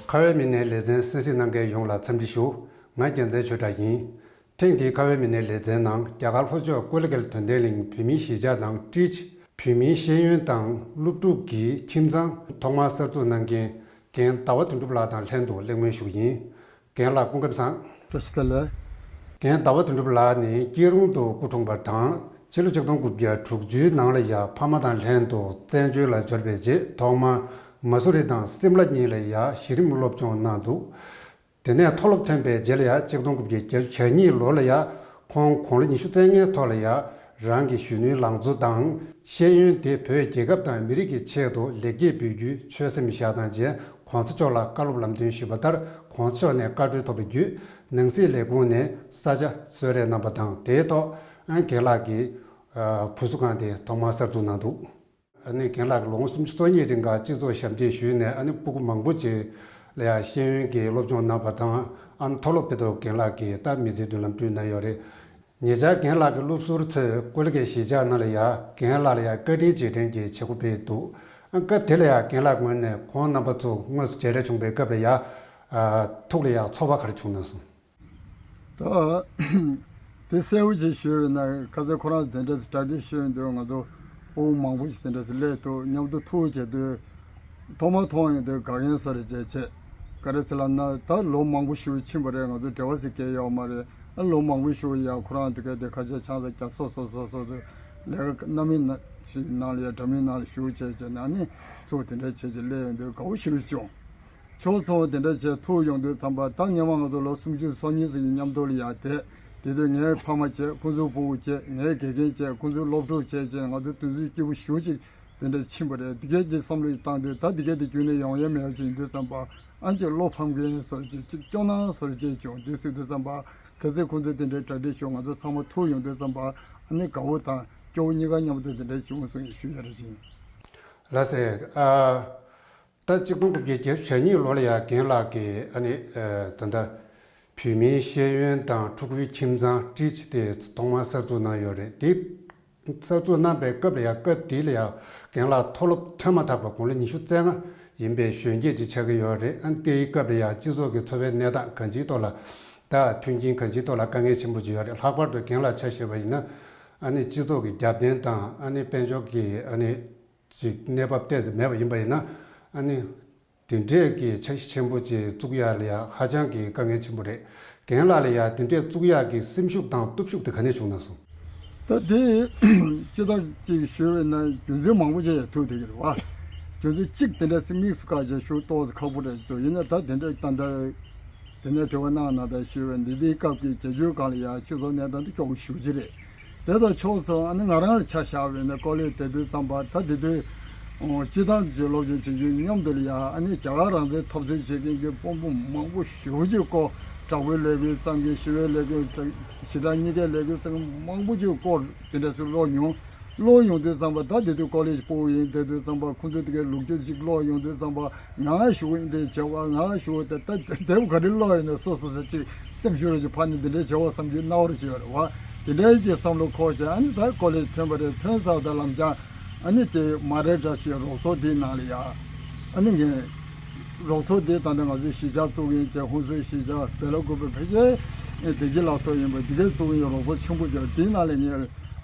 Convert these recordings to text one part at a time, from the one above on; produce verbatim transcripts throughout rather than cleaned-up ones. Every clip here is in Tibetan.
ཁ་བའི་མི་སྣའི་ལེ་ཚན་གསན་གཟིགས་གནང་མཁན་ཡོངས་ལ་འཚམས་འདྲི་ཞུ། ང་རྒྱལ་མཚན་ཆོས་གྲགས་ཡིན། ཐེངས་འདིའི་ཁ་བའི་མི་སྣའི་ལེ་ཚན་ནང་རྒྱ་གར་ལྷོ་ཕྱོགས་ཀོ་ལི་གྷལ་དོན་ལྡན་གླིང་བོད་མིའི་གཞིས་ཆགས་ནང་ཀྲིས་བོད་མིའི་ཤེས་ཡོན་དང་སློབ་ཕྲུག་གི་ཁྱིམ་ཚང་ཐོག་མར་གསར་འཛུགས་གནང་མཁན་རྒན་ཟླ་བ་དོན་གྲུབ་ལགས་དང་ལྷན་དུ་གླེང་མོལ་ཞུ་གི་ཡིན། རྒན་ལགས་སྐུ་ཁམས་བཟང་། བཀྲ་ཤིས་བདེ་ལེགས། རྒན་ཟླ་བ་དོན་གྲུབ་ལགས་ནི་སྐྱིད་རོང་དུ་སྐུ་འཁྲུངས་པ་དང་ཕྱི་ལོ་ཆིག་སྟོང་དགུ་བརྒྱ་དྲུག་ཅུའི་ནང་ལ་ཡ་ཕ་མ་དང་ལྷན་དུ་བཙན་བྱོལ་ལ་འབྱོར་བའི་རྗེས་ཐོག་མར་མ་སུ་རི་དང་སིམ་ལ་གཉིས་ལ་ཡ་གཞི་རིམ་སློབ་སྦྱོང་གནང་འདུག་དེ་ནས་མཐོ་སློབ་ཐོན་པའི་རྗེས་ལ་ཡ་ཆིག་སྟོང་དགུ་བརྒྱ་བརྒྱད་ཅུ་གྱ་གཉིས་ལོ་ལ་ཡ་ཁོང་དགུང་ལོ་ཉི་ཤུ་རྩ་ལྔའི་ཐོག་ལ་ཡ་རང་གི་གཞོན་ནུའི་ལང་ཚོ་དང་ཤེས་ཡོན་དེ་བོད་རྒྱལ་ཁབ་དང་མི་རིགས་ཀྱི་ཆེད་དུ་ལེགས་སྐྱེས་འབུལ་རྒྱུའི་ཆོད་སེམས་བཞག་དང་རྗེས་གོང་ས་མཆོག་ལ་བཀའ་སློབ་ལམ་སྟོན་ཞུས་པ་ལྟར་གོང་ས་མཆོག་ནས་བཀའ་འཁྲོལ་ཐོབ་པ་བརྒྱུད་ནང་སྲིད་ལས་ཁུངས་ནས་ས་ཆ་གསོལ་རས་གནང་པ་དང་དེའི་ཐོག་རྒན་ལགས་ཀྱིས་བུ་གསོ་ཁང་དེ་ཐོག་མར་གསར་འཛུགས་གནང་འདུག་ཨ་ནི་རྒན་ལགས་ཀྱིས་ལོ་ངོ་སུམ་ཅུ་སོ་གཉིས་རིང་ག་སྤྱི་ཚོགས་ཞབས་འདེགས་ཞུས་ནས་ཨ་ནི་སྤུ་གུ་མང་པོ་ཅིག་ལ་ཡང་ཤེས་ཡོན་གྱི་སློབ་སྦྱོང་གནང་བ་དང་ཨ་ནི་མཐོ་སློབ་དེ་ཐོག་རྒན་ལགས་ཀྱིས་ད་མི་ཚེའི་མདུན་ལམ་བསྐྲུན་གནང་ཡོད་རེད། ཉེ་ཆར་རྒན་ལགས་ཀྱི་སློབ་ཟུར་ཚོས་ཀོ་ལི་གྷལ་གཞིས་ཆགས་ནང་ལ་ཡང་རྒན་ལགས་ལ་ཡང་བཀའ་དྲིན་རྗེས་དྲན་གྱི་བྱེད་སྒོ་སྤེལ་འདུག་ཨ་སྐབས་དེ་ལ་ཡང་རྒན་ལགས་ངོས་ནས་ཁོང་རྣམ་པ་ཚོ་དངོས་སུ་མཇལ་འཕྲད་བྱུང་བའི་སྐབས་ལ་ཡང་ཐུགས་ལ་ཡང་ཚོར་བ་ག་རེ་བྱུང་གནང་སོང་། ད་དེ་གསལ་པོ་ཅིག་ཞུས་པ་ཡིན་ན་ཁ་སང་ཁོ་རང་དེ་འདྲ་ཞིག་གྲ་སྒྲིག་ཞུས་འདུག་ང་ཚོ་སྤུ་གུ་མང་པོ་ཞིག་དེ་འདྲ་ཞིག་སླེབས་འདུག་མཉམ་དུ་ཐུག་བྱས་དུས་ཐོག་མར་མཐོང་ཡོང་དུས་དགའ་མཁན་བཟོ་འདྲ་བྱས་བྱས། ག་རེ་ཟེར་ལབ་ན་ད་ལོ་མང་པོ་ཞིག་ཕྱིན་པ་རེད། ང་ཚོ་འབྲེལ་བ་ཟེར་མཁན་ཡོད་མ་རེད། ཨ་ལོ་མང་པོ་ཞིག་ཡང་ཁོ་རང་དེ་ག་དེ་ཁ་ཆེ་ཆང་ས་རྒྱག་སོ་སོ་སོ་སོ་སོ་ལས་ཀ་སྣ་མིན་ཞིག་ནང་ལ་ཡང་འདྲ་མིན་ནང་ལ་བཞུགས་བྱས་བྱས་ནས་ཨ་ནི་ཚུར་དེ་འདྲ་བྱས་བྱས་སླེབས་ཡོང་དུས་དགའ་པོ་ཞེ་པོ་བྱུང་། ཕྱོགས་ཚང་བ་དེ་འདྲ་བྱས་ཐུག་ཡོང་དུས་ཙམ་པ་ད་སྔོན་མ་ང་ཚོ་ལོ་སུམ་ཅུ་སོ་གཉིས་ཙམ་གྱི་མཉམ་དུ་ལ་ཡར་བསྡད་དེ་དུས་ངའི་ཕ་མ་བྱས་ཁོང་ཚོའི་སྤུ་གུ་བྱས་ངའི་དགེ་རྒན་བྱས་ཁོང་ཚོའི་སློབ་ཕྲུག་བྱས་བྱས་ང་ཚོ་དུས་ཚོད་སྐྱིད་པོ་ཞེ་པོ་ཅིག་དེ་འདྲ་ཕྱིན་པ་རེད། དེ་གས་ཀྱི་བསམ་བློ་ཞིག་བཏང་དུས་ད་དེ་གས་དེ་རྒྱུན་ནས་ཡོང་ཡ་མེད་པ་ཅིག་ཡིན་དུས་ཙམ་པ་ཨ་ཅེ་བློ་ཕམ་མཁན་བཟོ་ཅིག་ཅིག་སྐྱོ་སྣང་བཟོ་ཅིག་བྱུང་དུས་ཟེར་དུས་ཙམ་པ་གལ་སྲིད་ཁོང་ཚོས་དེ་འདྲའི་གྲ་སྒྲིག་ཞུ་ང་ཚོ་ཚང་མ་ཐུག་ཡོང་དུས་ཙམ་པ་ཨ་ནི་དགའ་བོ་དང་སྐྱོ་བོ་གཉིས་ཀ་མཉམ་དུ་དེ་འདྲ་བྱུང་སོང་ཞུ་ཡ་རེད་ཅིང་། ལགས་སེ། ཨ། ད་གཅིག་སྟོང་དགུ་བརྒྱ་བརྒྱད་ཅུ་གྱ་གཉིས་ལོ་ལ་ཡང་རྒན་ལགས་ཀྱིས་ཨ་ནི་ད་ལྟ་བོད་མིའི་ཤེས་ཡོན་དང་ཕྲུ་གུའི་ཁྱིམ་ཚང་ཀྲིས་དེ་ཐོག་མར་གསར་འཛུགས་གནང་ཡོད་རེད། དེ་གསར་འཛུགས་གནང་པའི་སྐབས་ལ་ཡང་སྐབས་དེ་ལ་ཡང་རྒན་ལགས་མཐོ་སློབ་ཐོན་མ་ཐག་པ་དགུང་ལོ་ཉི་ཤུ་རྩ་ལྔ་ཡིན་པའི་གཞོན་སྐྱེས་ཅིག་ཆགས་ཀྱི་ཡོད་རེད། ཨ་ནི་དེའི་སྐབས་ལ་ཡང་སྤྱི་ཚོགས་ཀྱི་འཚོ་བའི་གནས་སྟངས་གང་ཅིའི་ཐོག་ལ་ད་མཐུན་རྐྱེན་གང་ཅིའི་ཐོག་ལ་དཀའ་ངལ་ཆེན་པོ་ཅིག་ཡོད་རེད། ལྷག་པར་དུ་རྒན་ལགས་ཆ་བཞག་པ་ཡིན་ན་ཨ་ནི་སྤྱི་ཚོགས་ཀྱི་རྒྱབ་རྟེན་དང་ཨ་ནི་དཔལ་འབྱོར་གྱི་ཨ་ནི། ཅིག་གནས་བབ་ཏོག་ཙམ་མེད་པ་ཡིན་པ་ཡིན་ན་ཨ་ནི་དེ་འདྲས་ཀྱི་འཆར་གཞི་ཆེན་པོ་ཅིག་བཙུགས་ཡག་ལ་ཡང་ཧ་ཅང་གི་དཀའ་ངལ་ཆེན་པོ་རེད། རྒན་ལགས་ལ་ཡང་དེ་འདྲས་བཙུགས་ཡག་གི་སེམས་ཤུགས་དང་སྟོབས་ཤུགས་དེ་ག་ནས་བྱུང་ན་སོང་། ད་དེ་སྤྱི་བཏང་ཅིག་ཞུས་པ་ཡིན་ན་རྒྱུ་མཚན་མང་པོ་ཅིག་ཡང་ཐུག་བསྡད་ཀྱི་རེད་བ། རྒྱུ་མཚན་གཅིག་དེ་འདྲས་སེ་དམིགས་སུ་བཀར་བྱས་ཞུ་ཏོག་ཙམ་ཁག་པོ་རེད་འདུག་ཡིན་ན་ད་དེ་འདྲས་ད་ལྟ་དེ་ནས་དྲི་བ་གནང་ན་ད་ཞུས་པ་འདི་འདིའི་སྐབས་ཀྱི་རྒྱལ་སྤྱིའི་སྒང་ལ་ཡང་སྤྱི་ཚོགས་གནས་སྟངས་དེ་སྐྱོ་པོ་ཞེ་པོ་ཅིག་རེད། དེ་དང་ཕྱོགས་མཚུངས་ཨ་ནི་ང་རང་ལ་ཆ་བཞག་པ་ཡིན་ན་ཀོ་ལེ་ཇི་བསྡད་དུས་ཙམ་པ་ད་དེ་དུས་སྤྱི་བཏང་གི་སློབ་སྦྱོང་བྱེད་རྒྱུའི་མཉམ་དུ་ལ་ཡ་ཨ་ནི་རྒྱ་གར་རང་བཙན་འཐབ་རྩོད་བྱེད་མཁན་གྱི་དཔོན་པོ་མང་པོ་ཞེ་པོ་ཅིག་སྐོར་དྲག་པོའི་ལས་འགུལ་བརྩམས་མཁན་ཞི་བའི་ལས་འགུལ་ཞི་དྲག་གཉིས་ཀའི་ལས་འགུལ་བརྩམས་མཁན་མང་པོ་ཅིག་སྐོར་དེ་འདྲ་ཚོ་ཀློག་མྱོང་། ཀློག་ཡོང་དུས་ཙམ་པ་ད་དེ་དུས་ཀོ་ལེ་ཇི་སྤོ་བོ་ཡིན་བསྡད་དུས་ཙམ་པ་ཁོང་ཚོ་དེ་གའི་ལོ་རྒྱུས་ཅིག་ཀློག་ཡོང་དུས་ཙམ་པ་ང་ཞུ་འདི་བྱེད་བ་ང་ཞུ་དེ་ད་དེབ་ག་རེ་ཀློག་ཡོད་ན་སོ་སོ་སོ་ཅིག་སེམས་ཤུགས་རེ་ཅིག་འཕར་ནས་འདི་འདྲའི་བྱ་བ་བསམ་རྒྱུ་སྣང་བ་རེ་ཅིག་ཡོད་རེད་བ། དེ་འདྲའི་ཅིག་བསམ་བློ་འཁོར་བྱས་ཨ་ནི་ད་ཀོ་ལེ་ཇི་ཐོན་པ་རེད། ཐོན་ཚར་བ་ད་ལམ་རྒྱག་ཨ་ནི་དེ་མ་རེད་འདྲ་ཞིག་རོགས་ཚོགས་དེའི་ནང་ལ་ཡ་ཨ་ནི་ངས་རོགས་ཚོགས་དེ་ད་ལྟ་ང་ཚོའི་གཞིས་ཆགས་བཙུགས་ཡིན་བྱས་ཧུན་སུར་གཞིས་ཆགས་བེ་ལ་ཀུ་པེ་ཕལ་ཆེར་བདེ་སྐྱིད་ལགས་སོགས་ཡིན་པ་འདི་གའི་བཙུགས་ཡིན་རོགས་ཚོགས་ཆེན་པོ་ཅིག་ཡོད་དེའི་ནང་ལ་ངས་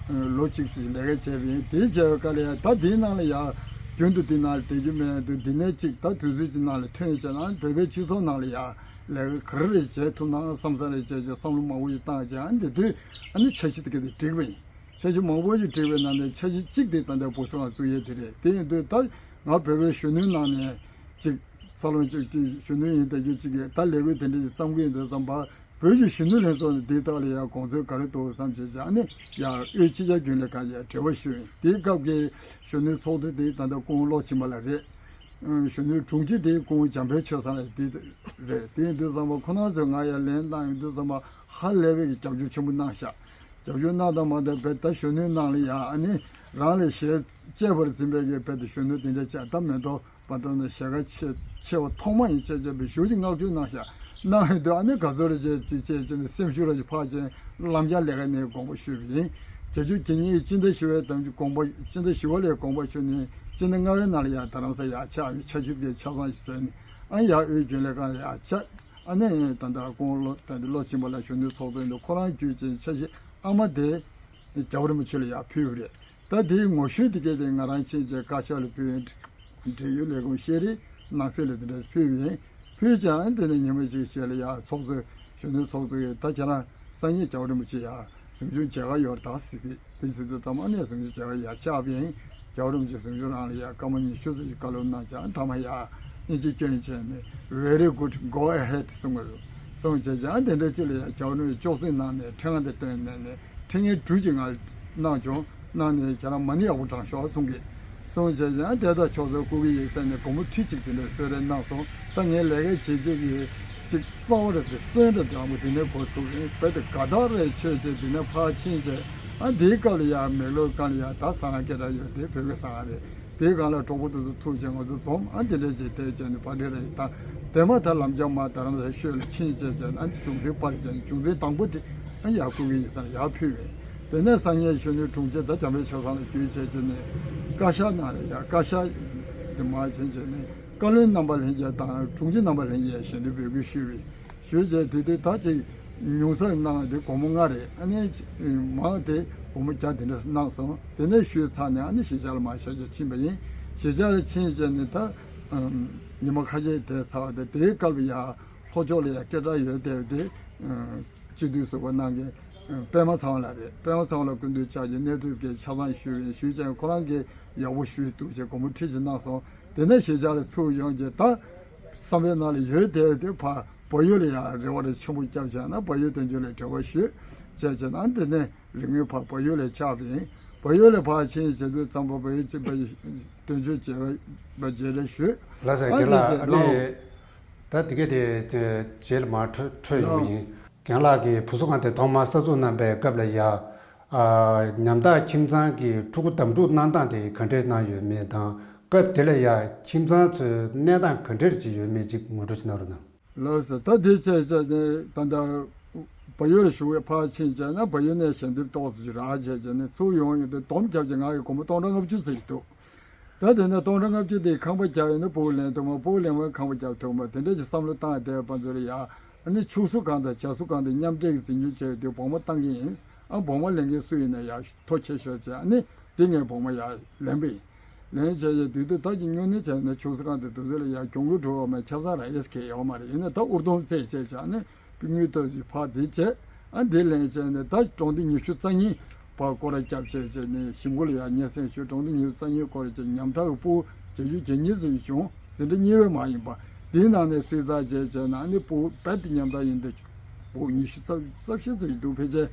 ལོ་གཅིག་ཙམ་ལས་ཀ་བྱས་པ་ཡིན། དེ་བྱས་པའི་སྐབས་ལ་ཡང་ད་དེའི་ནང་ལ་ཡང་རྒྱུན་དུ་དེ་ནང་ལ་བསྡད་རྒྱུ་མེད་འདུག་འདི་ནས་གཅིག་ད་དུས་ཚོད་ཀྱི་ནང་ལ་ཐོན་བྱས་ན་བོད་པའི་སྤྱི་ཚོགས་ནང་ལ་ཡང་ལས་ཀ་ག་རེ་རེ་བྱེད་ཐུབ་ན་བསམ་བསམ་རེ་བྱས་བྱས་བསམ་བློ་མང་པོ་ཞིག་བཏང་བྱས་ཨ་འདི་དུས་ཨ་ནི་འཆར་གཞི་དེ་ག་དེ་བསྒྲིགས་པ་ཡིན། འཆར་གཞི་མང་པོ་ཞིག་བསྒྲིགས་པའི་ནང་ནས་འཆར་གཞི་གཅིག་དེ་ད་ལྟ་བུ་སོང་བ་བཙུགས་ཡས་དེ་རེད། དེ་ཡིན་དུས་ད་ང་བོད་པའི་གཞོན་ནུའི་ནང་ནས་གཅིག་ས་ལོ་གཅིག་གཅིག་གཞོན་ནུ་ཡིན་བསྡད་རྒྱུ་གཅིག་གིས་ད་ལས་འགུལ་དེ་འདྲ་ཞིག་བརྩམས་ཀྱི་ཡིན་དུས་ཙམ་པ། བོད་ཀྱི་གཞོན་ནུ་ལྷན་ཚོགས་ནས་འདིའི་ཐོག་ལ་ཡང་དགོངས་ཚུལ་ག་རེ་འདུག་བསམ་བྱས་ཀྱང་ནི་ཡང་དབུས་སྤྱི་ཁྱབ་རྒྱུན་ལས་ཁང་ལ་ཡང་འབྲེལ་བ་ཞུས་ཡིན། དེའི་སྐབས་ཀྱི་གཞོན་ནུའི་ཚོགས་གཙོ་དེ་ད་ལྟ་སྐུ་ངོ་བློ་ཆེན་པ་ལགས་རེད། གཞོན་ནུའི་དྲུང་ཆེ་དེ་སྐུ་ངོ་འཇམ་དཔལ་ཆོས་བཟང་ལགས་དེ་རེད། དེ་ཡིན་དུས་ཙམ་པ་ཁོ་རང་ཚོས་ང་ཡང་ལན་གནང་ཡོང་དུས་ཙམ་པ་ཧ་ལས་པའི་རྒྱབ་སྐྱོར་ཆེན་པོ་གནང་ཤག་རྒྱབ་སྐྱོར་གནང་དང་མ་གཏོགས་བས་ད་གཞོན་ནུའི་ནང་ལ་ཡང་ཨ་ནི་རང་ལས་གཞས་གཅེས་པར་འཛིན་པའི་གི་བས་ད་གཞོན་ནུ་དེ་འདྲ་ཆགས་ད་མེ་ཏོག་པ་ཏོ་ནི་ཞེ་དགའ་ཆེ་ཆེ་བ་ཐོག་མ་ཡིན་ཆེ་ཆེ་བའི་ཞུ་ཅིག་བསྔགས་བརྗོད་གནང་ཤག་གནང་ཡོད་དུས་ཨ་ནི་ག་ཚོད་རེ་བྱས་ཅིག་བྱས་ཅིག་ནི་སེམས་ཤུགས་རེ་ཅིག་འཕར་ཅིག་ལམ་རྒྱག་ལས་ཀ་ནས་དགོངས་པ་ཞུས་པ་ཡིན། བརྒྱད་ཅུ་གྱ་གཉིས་སྤྱི་ཟླ་བཞི་པའི་དང་དགོངས་པ་སྤྱི་ཟླ་བཞི་པ་ལས་དགོངས་པ་ཞུས་ནས་སྤྱི་ཟླ་ལྔ་པའི་ནང་ལ་ཡང་རྡ་རམ་ས་ཡར་ཆགས་ནས་ཆ་ཤུལ་གྱི་ཆ་ཚང་ཞིག་བཟོས་ནས་ ཨ་ཡར་དབུས་རྒྱུན་ལས་ཁང་ལ་ཡར་བཅར། ཨ་ནི་ད་ལྟ་ཁོང་བློ་ད་ལྟ་བློ་ཆེན་པོ་ལ་གཞོན་ནུའི་ཚོགས་གཙོ་ཡིན་འདུག་ཁོ་རང་བརྒྱུད་ཅིང་འཆར་གཞི་ཨ་མ་དེ་རྒྱལ་བ་རིན་པོ་ཆེ་ལ་ཡར་ཕུལ་བ་རེད། ད་དེའི་ངོ་བཤུས་དེ་གས་དེ་ང་རང་ཕྱིན་ཆད་བཀའ་ཤག་ལ་ཕུལ་ཡིན། འབྲེལ་ཡོད་ལས་ཁུངས་ཤེས་རིག་ནང་སྲིད་ལ་དེ་འདྲ་ཕུལ་བ་ཡིན། ཕུལ་ཀྱང་དེ་ནས་ཉི་མ་གཅིག་རྗེས་ལ་ཡར་ཚོགས་གཙོ་གཞོན་ནུའི་ཚོགས་གཙོ་ཡིས་ད་ཁྱེད་རང་སང་ཉིན་རྒྱལ་བ་རིན་པོ་ཆེ་ཡར་གཟིམ་ཆུང་མཇལ་ཁ་ཡོད་རེད་ད་ཟེར་གི། དེ་ཟེར་དུས་ཙམ་ཨ་ནི་གཟིམ་ཆུང་མཇལ་ཁ་ཡར་བཅར་བ་ཡིན། རྒྱལ་བ་རིན་པོ་ཆེ་གཟིམ་ཆུང་རང་ལ་ཡར་སྐར་མ་ཉི་ཤུ་ཙམ་ཞིག་བཀའ་སློབ་གནང་ཀྱང་མཐའ་མ་ཡར་ཨིན་ཇི་སྐྱོན་བྱས་ནས་very good, go ahead གསུང་གི་རེད། གསུང་བྱས་ཀྱང་དེ་འདྲ་ཅིག་ལ་ཡར་རྒྱལ་བ་རིན་པོ་ཆེ་ཅོག་ཙེ་ནང་ནས་ཕྲེང་བ་དེ་བཏོན་ནས་ནས་ཕྲེང་ངེ་གྲུ་གཅིག་ང་གནང་བྱུང་། གནང་ནས་ཁྱེད་རང་མ་ཎི་ཡག་པོ་བགྲང་ཤོག་གསུང་གི། གསུང་བྱས་ཀྱང་དེ་ལྟར་ཆོག་ཟེར། སྐུ་སྒེར་ཡིག་ཚང་ནས་སྒོར་མོ་ཁྲི་གཅིག་དེ་འདྲ་གསོལ་རས་གནང་སོང་། ད་ངས་ལས་ཀ་བྱེད་རྒྱུ་གི་ཅིག་རྩ་བ་རེད་དེ་སོན་རེད་དེ་ཨ་མ་དེ་ནས་འགོ་ཚུགས་ཡིན་བས་དེ་དགའ་ཐག་རེད་ཆོད་ཅེས་དེ་ནས་ཕར་ཕྱིན་བྱས། ཨ་དེའི་སྐབས་ལ་ཡར་མེག་ལོར་སྒང་ལ་ཡར་ད་ཟ་ཁང་སྐད་གྲགས་ཡོད་དེ་བོད་ཀྱི་ཟ་ཁང་རེད། དེའི་སྒང་ལ་གྲོགས་པོ་དེ་ཚོ་ཐུག་བྱས་ང་ཚོ་འཛོམས། ཨ་དེ་འདྲ་བྱས་དེ་བྱས་ནས་པར་ཊི་རེ་ཡིན་ད། དེ་མ་ཐག་ལམ་རྒྱག་མ་དྷ་རམ་ས་ཤོད་ལ་ཕྱིན་བྱས་བྱས་ཨ་ནི་བྱུང་འཛིན་པར་བྱས་ནས་བྱུང་འཛིན་དང་པོ་དེ་ཨ་ཡར་སྐུ་སྒེར་ཡིག་ཚང་ལ་ཡར་ཕུལ་བས། དེ་ནས་སང་ཉིན་གཞོན་ནུའི་དྲུང་ཆེ་ད་འཇམ་དཔལ་ཆོས་བཟང་ལགས་བརྒྱུད་བྱས་བྱས་ནས་བཀའ་ཤག་ནང་ལ་ཡར་བཀའ་ཤག་དེ་མར་ཕྱིན་བྱས་ནས་བཀའ་བློན་རྣམ་པ་ལྷན་རྒྱས་དང་དྲུང་ཆེ་རྣམ་པ་ལྷན་རྒྱས་ཞལ་འདེབས་འབོད་སྐུལ་ཞུས་པས། ཞུས་བྱས་དེ་དུས་ད་ཅིག་ཉུང་ས་གནང་བ་དེ་སྒོར་མོ་ལྔ་རེད། ཨ་ནི་མང་དེ་སྒོར་མོ་བརྒྱ་དེ་འདྲ་གནང་སོང་། དེ་ནས་ཞུས་ཚར་ནས་ཨ་ནི་གཞིས་ཆགས་ལ་མར་ཤར་རྒྱག་ཕྱིན་པ་ཡིན། གཞིས་ཆགས་ལ་ཕྱིན་བྱས་ནས་ད་ཉི་མ་ཁ་ཤས་དེ་ཚར་བ་དེ་དེའི་སྐབས་ལ་ཡར་ལྷོ་ཕྱོགས་ལ་ཡར་སྐད་གྲགས་ཡོད་བསྡད་པ་དེ་སྤྱི་འཐུས་ཟུར་པ་གནང་མཁན་པད་མ་ཚེ་དབང་ལགས་རེད། པད་མ་ཚེ་དབང་ལགས་སྐུ་མདུན་བཅར་གྱི་གནས་ཚུལ་དེ་གས་ཆ་ཚང་ཞུས་པ་ཡིན། ཞུས་བྱས་ཁོ་རང་གིས་ཡག་པོ་ཞུས་འདུག་ཅེས་སྒོར་མོ་ཁྲི་གཅིག་གནང་སོང་། དེ་ནས་གཞིས་ཆགས་ལ་ཚུར་ཡོང་རྗེས་ད་བསམ་པའི་ནང་ལ་ཡོད་བསྡད་པ་དེ་ཕར་བལ་ཡུལ་ལ་ཡང་རེ་བ་རེ་ཆེན་པོ་བརྒྱབ་བྱས་ན་བལ་ཡུལ་དོན་གཅོད་ལ་འབྲེལ་བ་ཞུས་བྱས་བྱས་ན་དེ་ནས་རིང་མིན་ཕར་བལ་ཡུལ་ལ་ཆགས་པ་ཡིན། བལ་ཡུལ་ལ་ཕར་ཕྱིན་བྱས་དུས་ཙམ་པ་བལ་ཡུལ་གཅིག་པ་དོན་གཅོད་བྱས་པ་བརྗེ་རེས་ཞུས། ལགས་སོ། ཨ་རྒན་ལགས་ཟེར་ཨ་ནི་ད་དེ་ག་དེ་རྗེས་ལ་མར་འཕྲོད་འཕྲོད་ཡོང་གི་ཡིན། རྒན་ལགས་ཀྱིས་བུ་གསོ་ཁང་དེ་ཐོག་མར་གསར་འཛུགས་གནང་པའི་སྐབས་ལ་ཡ། ཨ། ཉམ་ཐག་ཁྱིམ་ཚང་གི་ཕྲུ་གུ་དམ་ཕྲུག་གནང་སྟངས་དེ་ག་འདྲས་གནང་ཡོད་མེད་དང་། སྐབས་དེ་ལ་ཡ་ཁྱིམ་ཚང་ཚོའི་གནས་སྟངས་ག་འདྲས་ཅིག་ཡོད་མེད་ཅིག་ངོ་སྤྲོད་ཅིག་གནང་རོགས་གནང་། ལགས་སོ། ད་དེ་བྱས་བྱས་ནས་ད་ལྟ་བལ་ཡུལ་ལ་བཞུགས་པའི་ཕར་ཕྱིན་བྱས་ན་བལ་ཡུལ་ནས་ཞལ་འདེབས་ཏོག་ཙམ་ཅིག་རག་བྱས་བྱས་ནས་ཚུར་ཡོང་ཡོང་དུས་སྡོམ་བརྒྱབ་བྱས་ང་གི་སྒོར་མོ་སྟོང་ཕྲག་ལྔ་བཅུ་ཙམ་ཞིག་འདུག་ད་དེ་ནས་སྟོང་ཕྲག་ལྔ་བཅུ་དེ་ཁང་པ་རྒྱག་ཡོང་ན་སྤུ་གུ་ལེན་ཐུབ་མ། སྤུ་གུ་ལེན་མ་ཁང་པ་རྒྱག་ཐུབ་མ་དེ་འདྲ་ཅིག་བསམ་བློ་བཏང་བསྡད་པ་ཚོ་ལ་ཡ། ཨ་ནི་ཕྱུགས་གསོ་ཁང་དང་བྱ་གསོ་ཁང་དེ་མཉམ་འབྲེལ་གྱི་འཛིན་སྐྱོང་བྱས་ཏེ་སྦོང་མ་བཏང་གི་ཡིན། ཨ་སྦོང་མ་ལེན་མཁན་སུ་ཡིན་ན་ཡ་ཐོ་ཁྱད་ཤོར་བྱས་ཨ་ནི་དེ་ངས་སྦོང་མ་ཡ་ལེན་པ་ཡིན། ལེན་བྱས་བྱས་དུས་དུས་ད་ཀྱི་སྨྱུང་གནས་བྱས་ན་ཕྱུགས་གསོ་ཁང་དེ་དུས་ཚོད་ལ་ཡ་གྱོང་གུན་འགྲོ་བ་མ་ཁྱབ་ཚང་ར་ཨེ་སི་ཁེ་ཡོད་མ་རེད། ཡིན་ན་ད་ཨུར་དུམ་བཙལ་བྱས་བྱས་ཨ་ནི་དངུལ་ཏོག་ཙམ་ཕར་དེ་བྱས། ཨ་འདི་ལེན་བྱས་ནས་ད་གྲོང་སྡེ་ཉི་ཤུ་རྩ་གཉིས་པ་སྐོར་ར་བརྒྱབ་བྱས་བྱས་ནས་གཞིས་འགོ་ལ་ཡང་སྙན་སེང་ཞུས། གྲོང་སྡེ་ཉི་ཤུ་རྩ་གཉིས་སྐོར་ར་བྱས་ཉམ་ཐག་གི་སྤུ་གུ་བརྒྱད་ཅུ་གྱ་གཉིས་ཙམ་ཞིག་བྱུང་། འཛིན་གྲྭ་གཉིས་པའི་མ་ཡིན་པ། དེའི་ནང་ནས་གསོས་ཚར་བྱས་བྱས་ན་ཨ་ནི་སྤུ་གུ་རྦད་དེ་ཉམ་ཐག་ཡིན་ཏེ་སྤུ་གུ་ཉི་ཤུ་རྩ་རྩ་བཞི་ཙམ་ཞིག་འདུག་ཕལ་ཆེར་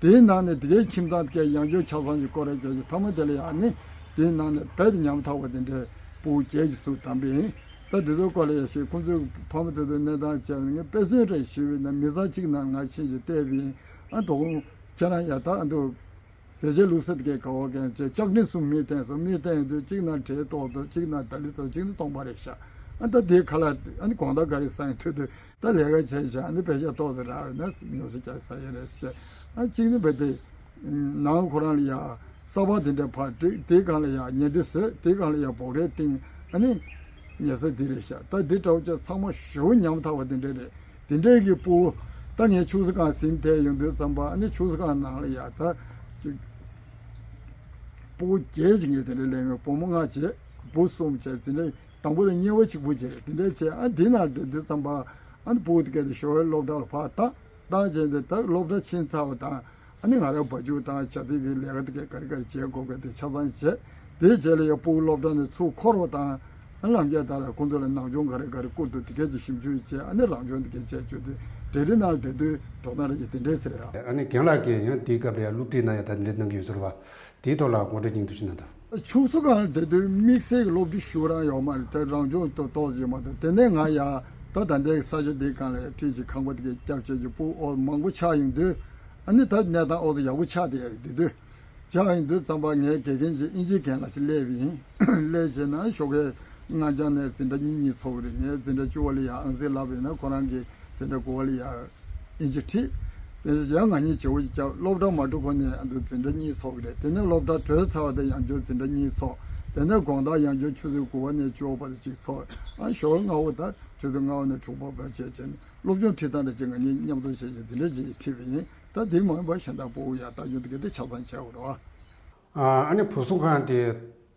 དེའི་ནང་ནས་དེ་གའི་ཁྱིམ་ཚང་དེ་གའི་ཡང་བསྐྱར་ཆ་ཚང་ཞིག་སྐོར་ར་བྱས་བྱས་མཐའ་མ་དེ་ལ་ཡང་ཨ་ནི་དེའི་ནང་ནས་རྦད་དེ་ཉམ་ཐག་པ་དེ་འདྲའི་སྤུ་གུ་བརྒྱད་ཅིག་ཚུར་བདམས་པ་ཡིན། ད་འདི་ཚོ་སྐོར་ལ་ཡ་ཞེས་ཁོང་ཚོའི་ཕ་མ་དེ་ཚོའི་གནས་སྟངས་བྱས་པ་ངས་དཔེ་མཚོན་རེ་ཞུས་པ་ཡིན་ན་མི་ཚང་གཅིག་ནང་ང་ཕྱིན་ཅིག་བལྟས་པ་ཡིན། ཨ་དོ་དགོང་ཁྱེད་རང་ཡ་ད་ཨ་འདུག་ཟས་བཅད་ལུགས་སྲོལ་དེ་གའི་ག་བ་གན་བཅས་ལྕགས་ནི་གསུམ་མི་བསྟན་སོང་། མི་བསྟན་ཡོང་དུས་གཅིག་ན་བྲེ་ཏོག་ཏོ་གཅིག་ན་ད་ལི་ཏོ་གཅིག་ན་སྟོང་པ་རེད་ཤག་ཨ་ད་དེའི་ཁ་ལ་ཨ་ནི་དགོང་དག་ག་རེ་ཟ་ཡིན་ཐུག་དུས་ད་ལས་ཀ་བྱས་ཤག་ཨ་ནི་པེ་ཤ་ཏོག་ཙམ་རག་ཡོད་ན་ཉོ་ས་རྒྱག་ཟ་ཡ་རེད་ཟེར། ཨ་གཅིག་ནི་བས་དེ་ནང་ཁོ་རང་ལ་ཡ་ས་ཕག་དེ་འདྲ་ཕར་བསྒྲིགས། དེའི་སྒང་ལ་ཡ་ཉལ་ཁྲི་བཟོས། དེའི་སྒང་ལ་ཡ་སྦོག་རས་བཏིང་། ཨ་ནི་ཉལ་ས་འདི་རེད་ཤག་ད་འདི་འདྲ་བོ་ཅིག་ཚང་མ་ཞེ་པོ་ཉམ་ཐག་པ་དེ་འདྲ་རེད། དེ་འདྲའི་གི་སྤུ་གུ་ད་ངས་ཕྱུགས་གསོ་ཁང་ཟིན་ཐལ་ཡོང་དུས་ཙམ་པ་ཨ་ནི་ཕྱུགས་གསོ་ཁང་ནང་ལ་ཡ་ད་ཅིག་སྤུ་གུ་བརྒྱད་ཅིག་ངས་དེ་འདྲ་ལེན་ཡོང་། བུ་མོ་ལྔ་བྱས་བུ་གསུམ་བྱས་དེ་འདྲ་དང་པོ་དང་གཉིས་པ་གཅིག་པུ་བྱས་དེ་འདྲ་བྱས། ཨ་འདི་ནང་བསྡད་དུས་ཙམ་པ་ཨ་ནི་སྤུ་གུ་དེ་གས་དེ་ཞོགས་པའི་སློབ་གྲྭ་ལ་ཕར་བཏང་བཏང་བྱས་ཏེ་ད་སློབ་གྲྭ་ཕྱིན་ཚར་བ་དང་། ཨ་ནི་ང་རང་བ་ཕྱུགས་དང་བྱ་དེ་གི་ལས་ཀ་དེ་གས་ག་རེ་ག་རེ་བྱེད་དགོས་ག་དེ་ཆ་ཚང་བྱས། དེའི་རྗེས་ལ་ཡང་སྤུ་གུ་སློབ་གྲྭ་ནས་ཚུར་འཁོར་བ་དང་། ཨ་ལམ་རྒྱག་དག་ལ་ཁོང་ཚོ་ལ་ནང་སྦྱོང་ག་རེ་ག་རེ་བསྐུར་འདུག་དེ་གས་ཀྱི་ཞིབ་འཇུག་བྱས། ཨ་ནི་རང་སྦྱོང་དེ་གས་བྱས་བཅུག་དུས་འབྲེལ་འདྲིས་ནང་ལ་བསྡད་དུས་འགྲོ་སྟངས་རེ་ཅིག་དེ་འདྲས་ཟེར་ཡ། ཨ་ནི་རྒན་ལགས་ཀྱིས་ཡང་དེའི་སྐབས་ལ་ཡང་སློབ་ཁྲིད་གནང་ཡ་ད་དེ་འདྲས་གནང་གི་ཡོད་ཟེར་བ། དེའི་ཐོག་ལ་ངོ་སྤྲོད་སྙིང་བསྡུས་ཤིག་གནང་དང་། ཕྱུགས་གསོ་ཁང་ལ་བསྡད་དུས་དམིགས་བསལ་གྱི་སློབ་ཁྲིད་ཞུ་རང་ཡོད་མ་རེད། དེ་རང་སྦྱོང་ཏོག་ཏོག་ཙམ་མ་གཏོགས། དེ་ནས་ང་ཡ་ད་ད་ལྟའི་ས་ཆ་འདིའི་སྒང་ལ་ཡ་ཁྲིད་ཀྱི་ཁང་པ་དེ་གས་བརྒྱབ་བྱས་ཀྱི་སྤུ་གུ་ཨོ་མང་པོ་ཆགས་ཡོང་དུས། ཨ་ནི་ད་གནས་སྟངས་ཨོ་ཙི་ཡག་པོ་ཆགས་བསྡད་ཡ་རེད། དེ་དུས་ཆགས་ཡོང་དུས་ཙམ་པ་ངའི་དགེ་རྒན་གྱིས་ཨིན་ཇིའི་རྒན་ལགས་ཅིག་སླེབས་པ་ཡིན། སླེབས་བྱས་ན་ཞོགས་ཀའི་སྔ་རྐྱང་ནས་འཛིན་གྲྭ་གཉིས་གཉིས་ཚོགས་ཀྱི་རེད། ངས་འཛིན་གྲྭ་བཅུ་པ་ལ་ཡ་ཨང་རྩིས་བསླབས་པ་ཡིན་ན་ཁོ་རང་གིས་འཛིན་གྲྭ་དགུ་པ་ལ་ཡ་ཨིན་ཇི་ཁྲིད། དེ་ནས་ཡང་ང་གཉིས་བརྗེ་པོ་ཞིག་བརྒྱབ། སློབ་གྲྭ་མ་འགྲོ་གོང་ནས་ཨ་འདུག་འཛིན་གྲྭ་གཉིས་ཚོགས་ཀྱི་རེད། དེ་ནས་སློབ་གྲྭ་གྲོལ་ཚར་བ་དང་ཡང་བསྐྱར་འཛིན་གྲྭ་གཉིས་ཚོགས། དེ་ནས་དགོང་དག་ཡང་བསྐྱར་ཆུ་ཚོད་དགུ་པ་ནས་བཅུ་པ་བར་དུ་ཅིག་འཚོགས། ཨ་ཞོགས་སྔ་པོ་ད་ཆུ་ཚོད་ལྔ་པ་ནས་དྲུག་པ་བར་བྱས་བྱས་ནས་སློབ་སྦྱོང་ཁྲིད་སྟངས་འདྲ་ཅིག་ང་གཉིས་མཉམ་དུ་བྱས་བྱས་དེ་འདྲ་ཅིག་ཁྲིད་པ་ཡིན། ད་དེ་མ་ཡིན་པར་གཞན་དག་སྤོ་བོ་ཡ་ད་ཡོད་དེ་ག་དེ་ཆ་ཚང་བྱས་པ་རེད་བ། ཨ་ནི་བུ་གསོ་ཁང་དེ་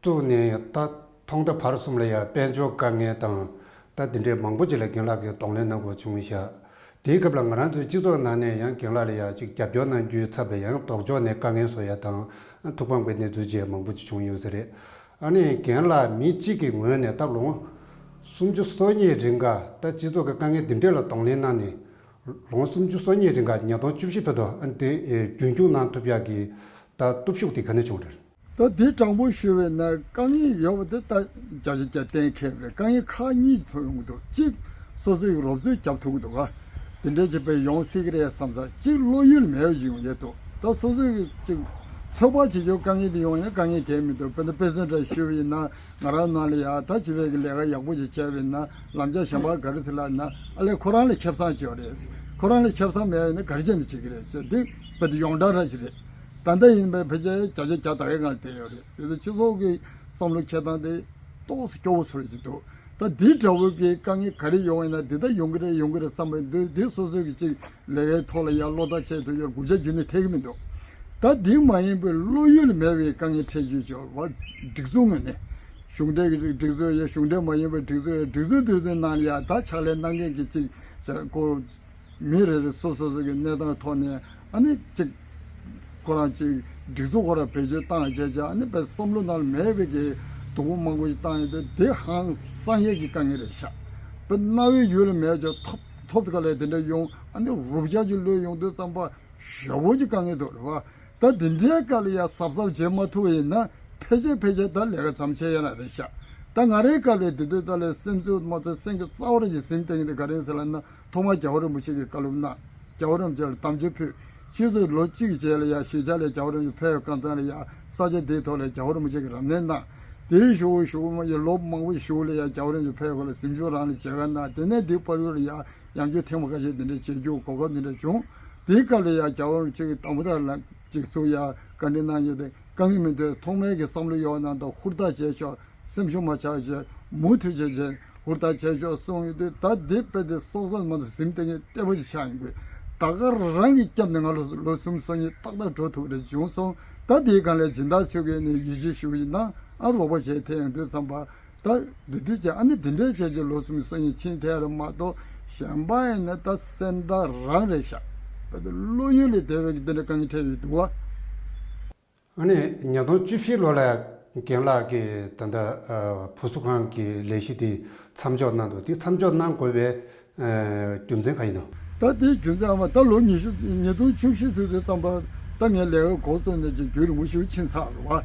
བཙུགས་ནས་ད་ཐོག་མཐའ་བར་གསུམ་ལ་ཡང་དཔལ་འབྱོར་དཀའ་ངལ་དང་ད་དེ་འདྲའི་མང་པོ་ཅིག་ལ་རྒན་ལགས་ཀྱིས་གདོང་ལེན་གནང་དགོས་བྱུང་ཤག་དེའི་སྐབས་ལ་ང་རང་ཚོའི་སྤྱི་ཚོགས་ནང་ནས་ཡང་རྒན་ལགས་ལ་ཡང་ཅིག་རྒྱབ་སྐྱོར་གནང་རྒྱུའི་ཚབ་ལ་ཡང་ལྡོག་ཕྱོགས་ནས་དཀའ་ངལ་བཟོ་ཡ་དང་ཐུགས་ཕམ་གྱི་གནས་ཚུལ་ཅིག་མང་པོ་ཅིག་བྱུང་ཡོད་ས་རེད། ཨ་ནི་རྒན་ལགས་མི་གཅིག་གི་ངོས་ནས་ད་ལོ་ངོ་སུམ་ཅུ་སོ་གཉིས་རིང་ག་ད་སྤྱི་ཚོགས་ཀྱི་དཀའ་ངལ་འདི་འདྲས་ལ་གདོང་ལེན་གནང་ནས་ལོ་ངོ་སུམ་ཅུ་སོ་གཉིས་རིང་ག་ཉིས་སྟོང་བཅུ་བཞི་བར་དུ་ཨ་ནི་དེ་རྒྱུན་སྐྱོང་གནང་ཐུབ་ཡག་གི་ད་སྟོབས་ཤུགས་དེ་ག་ནས་བྱུང་རེད། ད་དེ་དྲང་པོ་ཞུ་བས་ན་དཀའ་ངལ་ཡོད་པ་དེ་ད་བརྒྱ་ཆ་བརྒྱ་གཏན་འཁེལ་བ་རེད། དཀའ་ངལ་ཁག་གཉིས་ཐོན་ཡོང་གི་འདུག་གཅིག་སོ་སོའི་རོབ་ཚོད་རྒྱབ་ཐུབ་ཀྱི་འདུག་ག་དེ་འདྲའི་ཅིག་དཔེ་ཡོང་སྲིད་ཀྱི་རེད་བསམ་ས། གཅིག་བློ་ཡུལ་མེད་པ་ཅིག་ཡོང་ཡས་འདུག་ད་སོ་སོའི་ཅིག་ཚོད་དཔག་བྱེད་རྒྱུ་དཀའ་ངལ་དེ་ཡོང་ཡས་ན་དཀའ་ངལ་གང་ཡང་མི་འདུག་དཔེར་ན་དཔེ་མཚོན་འདྲ་ཞུ་བ་ཡིན་ན་ང་རང་ནང་ལ་ཡ་ད་བྱིས་པའི་གི་ལས་ཀ་ཡག་པོ་ཅིག་བྱས་པ་ཡིན་ན་ལམ་རྒྱགས་གཞན་པ་ག་རེ་ཟེར་ལབ་ན་ཨ་ལས་ཁོ་རང་ལ་ཁེ་བཟང་ཅིག་ཡོད་རེད། ཁོ་རང་ལ་ཁེ་བཟང་མེད་པ་ཡིན་ན་ག་རེ་བྱས་ནས་བྱེད་ཀྱི་རེད་ཅེས་འདི་དཔེ་དེ་ཡོངས་གྲགས་ར་ཅིག་རེད། ད་ལྟ་ཡིན་པའི་ཕལ་ཆེར་བརྒྱ་ཆ་བརྒྱ་ད་གའི་སྒང་ལ་བསྡད་ཡོད་རེད་ཟེར་དུས་སྤྱི་ཚོགས་ཀྱི་བསམ་བློ་འཁྱེར་སྟངས་དེ་ཏོག་ཙམ་སྐྱོ་བོ་ཚོར་གྱི་འདུག་ད་འདི་འདྲ་བོ་གི་དཀའ་ངལ་ག་རེ་ཡོང་བ་ཡིན་ན་འདི་ལྟར་ཡོང་གི་རེད་ཡོང་གི་རེད་བསམ་པའི་འདི་འདི་སོ་སོའི་གི་ཅིག་ལས་ཀའི་ཐོག་ལ་ཡང་བློ་ཐག་ཆད་དུ་ཡོད་དགོས་ཆ་རྒྱུན་ནས་འཐད་ཀྱི་མི་འདུག་ད་འདི་མ་ཡིན་པའི་བློ་ཡུལ་མེད་པའི་དཀའ་ངལ་འཕྲད་རྒྱུ་ཅིག་བ་སྒྲིག་འཛུགས་ངོས་ནས་གཞུང་འབྲེལ་གྱི་སྒྲིག་འཛུགས་ཡ་གཞུང་འབྲེལ་མ་ཡིན་པའི་སྒྲིག་འཛུགས་ཡ་སྒྲིག་འཛུགས་དེ་ཚོའི་ནང་ལ་ཡ་ད་ཕྱག་ལས་གནང་མཁན་གྱི་ཅིག་བྱ་སྒོ་མི་རེ་རེ་སོ་སོ་སོ་གི་གནས་སྟངས་ཐོག་ནས་ཨ་ནི་གཅིག་ཁོ་རང་གཅིག་སྒྲིག་འཛུགས་ཁོ་རང་བེད་སྤྱོད་བཏང་བྱས་བྱས་ཨ་ནི་དཔེ་བསམ་བློ་ནང་ལ་མེད་པའི་གི་སྡུག་པོ་མང་པོ་ཞིག་བཏང་ཡོད་དུས་དེ་ཧང་སང་ཡས་ཀྱི་དཀའ་ངལ་རེད་ཤག་དཔེ་རྣ་བའི་ཡུལ་ལ་མེད་ཅེས་ཐོབ་ཐོབ་དཀའ་ལས་དེ་འདྲ་ཡོང་ཨ་ནི་རུབ་རྒྱག་ཅིག་ལོས་ཡོང་དུས་ཙམ་པ་ཞེ་པོ་ཅིག་དཀའ་ངལ་འདུག་རེད་བ། ད་འདི་འདྲའི་སྐབས་ལ་ཡ་གཟབ་གཟབ་བྱེད་མ་ཐུབ་པ་ཡིན་ན་ཕལ་ཆེར་ཕལ་ཆེར་ད་ལས་ཀ་མཚམས་ཆད་ཡ་ན་རེད་ཤག་ད་ང་རའི་སྐབས་ལ་དེ་དུས་ད་ལས་སེམས་ཚོད་མ་ཚོད་སེམས་ཀྱི་རྩ་བ་རེ་ཞིག་ཟིན་བསྡད་ཀྱི་འདུག་ག་རེ་ཟེར་ལབ་ན། ཐོག་མར་རྒྱལ་བ་རིན་པོ་ཆེ་གིས་བཀའ་སློབ་གནང་། རྒྱལ་བ་རིན་པོ་ཆེ་ལ་དམ་ཆོས་ཕུལ། ཕྱིས་སུ་ལོ་གཅིག་གི་རྗེས་ལ་ཡང་གཞིས་ཆགས་ལ་རྒྱལ་བ་རིན་པོ་ཆེ་ཕེབས་པའི་སྐབས་ལ་ཡང་ས་ཆ་དེའི་ཐོག་ལ་རྒྱལ་བ་རིན་པོ་ཆེ་གིས་རབ་གནས་གནང་། དེའི་གཞུག་གུ་གཞུག་གུ་མ་ཡི་ལོ་མང་པོའི་གཞུག་ལ་ཡང་རྒྱལ་བ་རིན་པོ་ཆེ་ཕེབས་པ་ལ་གཟིམ་ཆུང་རང་ལ་མཇལ་ཁ་གནང་། དེ་ནས་དེའི་བར་དུ་ལ་ཡང་ཡང་བསྐྱར་ཐེངས་མ་ཁ་ཤས་དེ་འདྲ་བྱེད་རྒྱུ་གོ་སྐབས་དེ་འདྲ་བྱུང་། དེའི་སྐབས་ལ་ཡང་རྒྱལ་བ་རིན་པོ་ཆེ་གིས་དང་པོ་དག་ལ་ཅིག་ཚུར་ཡང་བཀའ་འདྲི་གནང་ཡོད་དེ་དཀའ་ངལ་མི་འདུག་ཐོག་མའི་གི་བསམ་བློ་ཡོད་ན་ད་ཧུར་ཐག་བྱས་ཆོག་སེམས་ཤུགས་མ་ཆག་བྱས་མུ་མཐུད་བྱས་བྱས་ཧུར་ཐག་བྱས་ཆོག་གསུངས་ཡོད་དུས་ད་འདི་དཔེ་དེ་སྲོག་རྩ་མ་ཐུབ་ཟིན་ཏེ་ངས་བལྟས་པ་ཅིག་ཆགས་ཡིན་དགོས། ད་ག་རང་གི་སྐྱབས་ནས་ང་ལོ་ལོ་སུམ་སོ་གཉིས་ཏག་ཏག་འགྲོ་ཐུབ་རེ་བྱུང་སོང་། ད་དེའི་སྒང་ལས་སྦྱིན་བདག་ཚོས་ཀྱིས་ནས་ཡིད་ཆེས་ཞུ་ཡིན་ན་ཨ་རོགས་པ་བྱས་ཐེ་ཡང་དུས་ཙམ་པ་ད་འདི་དུས་ཀྱང་ཨ་ནི་འདི་འདྲའི་བྱས་ཀྱི་ལོ་སུམ་སོ་གཉིས་ཕྱིན་ཐལ་རེ་མ་གཏོགས་གཞན་པ་ཡིན་ན་ད་སེམས་ཐག་རང་རེད་ཤག་ད་ལྟ་བློ་ཡུལ་ལས་འདས་པའི་གི་འདི་འདྲ་དཀའ་ངལ་འཕྲད་ཡོད་འདུག་བ། ཨ་ནི་ཉིས་སྟོང་བཅུ་བཞི་ལོ་ལ་རྒན་ལགས་ཀྱིས་ད་ལྟ་བུ་གསོ་ཁང་གི་ལས་གཞི་དེ་མཚམས་འཇོག་གནང་འདུག་དེ་མཚམས་འཇོག་གནང་དགོས་པའི་རྒྱུ་མཚན་ག་ཡིན་ནམ། ད་དེའི་རྒྱུ་མཚན་ཨ་མ་ད་ལོ་ཉི་ཤུ་ཉིས་སྟོང་བཅུ་བཞི་ཚུད་དུས་ཙམ་པ་ད་ངས་ལས་ཀ་འགོ་བཙུགས་ནས་ཅིག་རྒྱུན་རིང་པོ་ཞིག་ཕྱིན་ཚར་རེད་བ།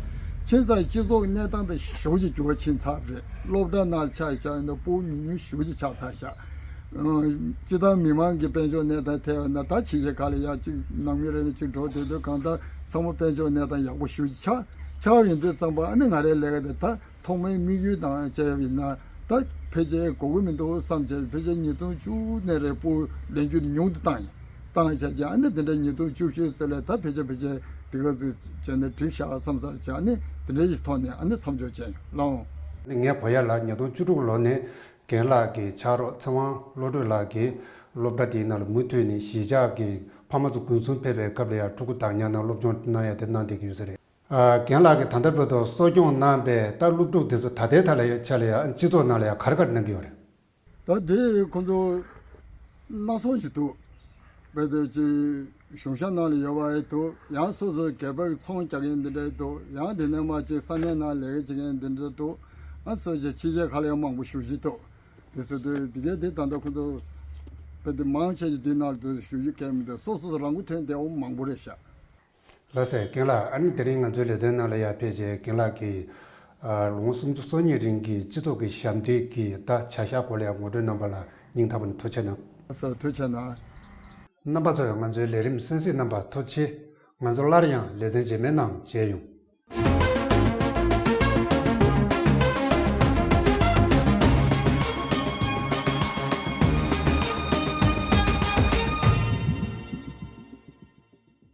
ཕྱིན་ཚར་སྤྱི་ཚོགས་གནས་སྟངས་དེ་ཞེ་པོ་ཅིག་འགྱུར་བ་ཕྱིན་ཚར་རེད། སློབ་གྲྭ་ནང་ཆ་བཞག་ཡིན་ན་སྤུ་གུ་ཉུང་ཉུང་ཞེ་པོ་ཅིག་ཆགས་ཚར་ཤག་སྤྱི་བཏང་མི་མང་གི་དཔལ་འབྱོར་གནས་སྟངས་ཐད་ཡོད་ན་ད་ཕྱི་རྒྱལ་ཁག་ལ་ཡང་གཅིག་ནང་མི་རེ་ནས་གཅིག་འགྲོ་སྡོད་དུས་གང་ལྟར་ཚང་མ་དཔལ་འབྱོར་གནས་སྟངས་ཡག་པོ་ཞེ་པོ་ཅིག་ཆགས་ཆགས་ཡོང་དུས་ཙམ་པ་ཨ་ནི་ང་རའི་ལས་ཀ་དེ་ད་ཐོག་མའི་དམིགས་ཡུལ་དང་བཅས་ཡིན་ན་ད་ཕལ་ཆེར་དགོས་ཀྱི་མི་འདུག་བསམ་བྱས་ཕལ་ཆེར་ཉིས་སྟོང་བཅུ་ནས་རེ་སྤུ་གུ་ལེན་རྒྱུ་ཉུང་དུ་བཏང་ཡིན། བཏང་བྱས་ཀྱང་ཨ་ནི་དེ་འདྲ་ཉིས་སྟོང་བཅུ་བཞི་ཚེ་ལས་ད་ཕལ་ཆེར་ཕལ་ཆེར་དེ་ག་ཚོད་བྱས་ནས་འགྲིག་ཤག་བསམ་ས་རེ་བྱས་ཨ་ནི་དེ་འདྲ་ཡི་ཐོག་ནས་ཨ་ནི་མཚམས་འཇོག་བྱས་ཡོད་ལགས་འོང་། ངས་གོ་ཡ་ལ་ཉིས་སྟོང་བཅུ་དྲུག་ལོ་ནས་རྒན་ལགས་ཀྱི་ཕྱག་རོགས་ཚེ་དབང་བློ་གྲོས་ལགས་ཀྱིས་སློབ་གྲྭ་དེའི་ནང་ལ་མུ་མཐུད་ནས་གཞིས་ཆགས་ཀྱི་ཕ་མ་ཚོ་དགོན་གསུམ་ཕེབས་པའི་སྐབས་ལ་ཡང་ཕྲུ་གུ་བདག་ཉར་ནང་སློབ་སྦྱོང་གནང་ཡ་དེ་གནང་བསྡད་ཀྱི་ཡོད་ས་རེད། ཨ། རྒན་ལགས་ཀྱིས་ད་ལྟ་བར་དུ་གསོ་སྐྱོང་གནང་པའི་ད་སློབ་ཕྲུག་དེ་ཚོ་ད་ལྟའི་ཐད་ལ་ཡ་ཆ་ལ་ཡ་སྤྱི་ཚོགས་ནང་ལ་ཡ་ག་རེ་ག་རེ་གནང་གི་ཡོད་རེད། ད་དེ་ཁོང་ཚོ་སྣ་ཚོགས་ཤིག་འདུག་དཔེ་དེ་ཅིག་གཞུང་ཞབས་ནང་ལ་ཡོད་པ་ཡི་འདུག་ཡང་སོ་སོའི་སྒེར་པའི་ཚོང་རྒྱག་མཁན་འདི་འདྲ་ཡི་འདུག་ཡང་དེ་ནས་མ་ཅིག་ས་གནས་ནང་ལས་ཀ་བྱེད་མཁན་འདི་འདྲ་འདུག་ཨ་སོ་ཅིག་ཕྱི་རྒྱལ་ཁག་ལ་ཡང་མང་པོ་ཞེ་ཅིག་འདུག་དེ་ཚོ་དེ་དེ་གས་དེ་ད་ལྟ་ཁོང་ཚོ་དཔེ་དེ་མང་ཆེ་ཅིག་དེ་ནང་དུ་ཞུ་རྒྱུ་གལ་མི་འདུག་སོ་སོ་སོ་རང་མགོ་ཐོན་བསྡད་འོ་མང་པོ་རེད་ཤག་ལགས་སེ་རྒན་ལགས། ཨ་ནི་དེ་རིང་ང་ཚོའི་ལེ་ཚན་ནང་ལ་ཡར་ཕེབས་བྱས་རྒན་ལགས་ཀྱིས་ཨ་ལོ་ངོ་སུམ་ཅུ་སོ་གཉིས་རིང་གི་སྤྱི་ཚོགས་ཀྱི་ཞབས་འདེགས་ཀྱི་ད་བྱ་གཞག་སྐོར་ལ་ཡང་ངོ་སྤྲོད་གནང་པ་ལ་སྙིང་ཐག་པ་ནས་ཐུགས་རྗེ་གནང་། ལགས་སོ་ཐུགས་རྗེ་གནང་། རྣམ་པ་ཚོས་ང་ཚོའི་ལས་རིམ་གསན་གཟིགས་གནང་པར་ཐུགས་རྗེ་ཆེ། ང་ཚོ་སླར་ཡང་ལེ་ཚན་རྗེས་མའི་ནང་མཇལ་ཡོང་།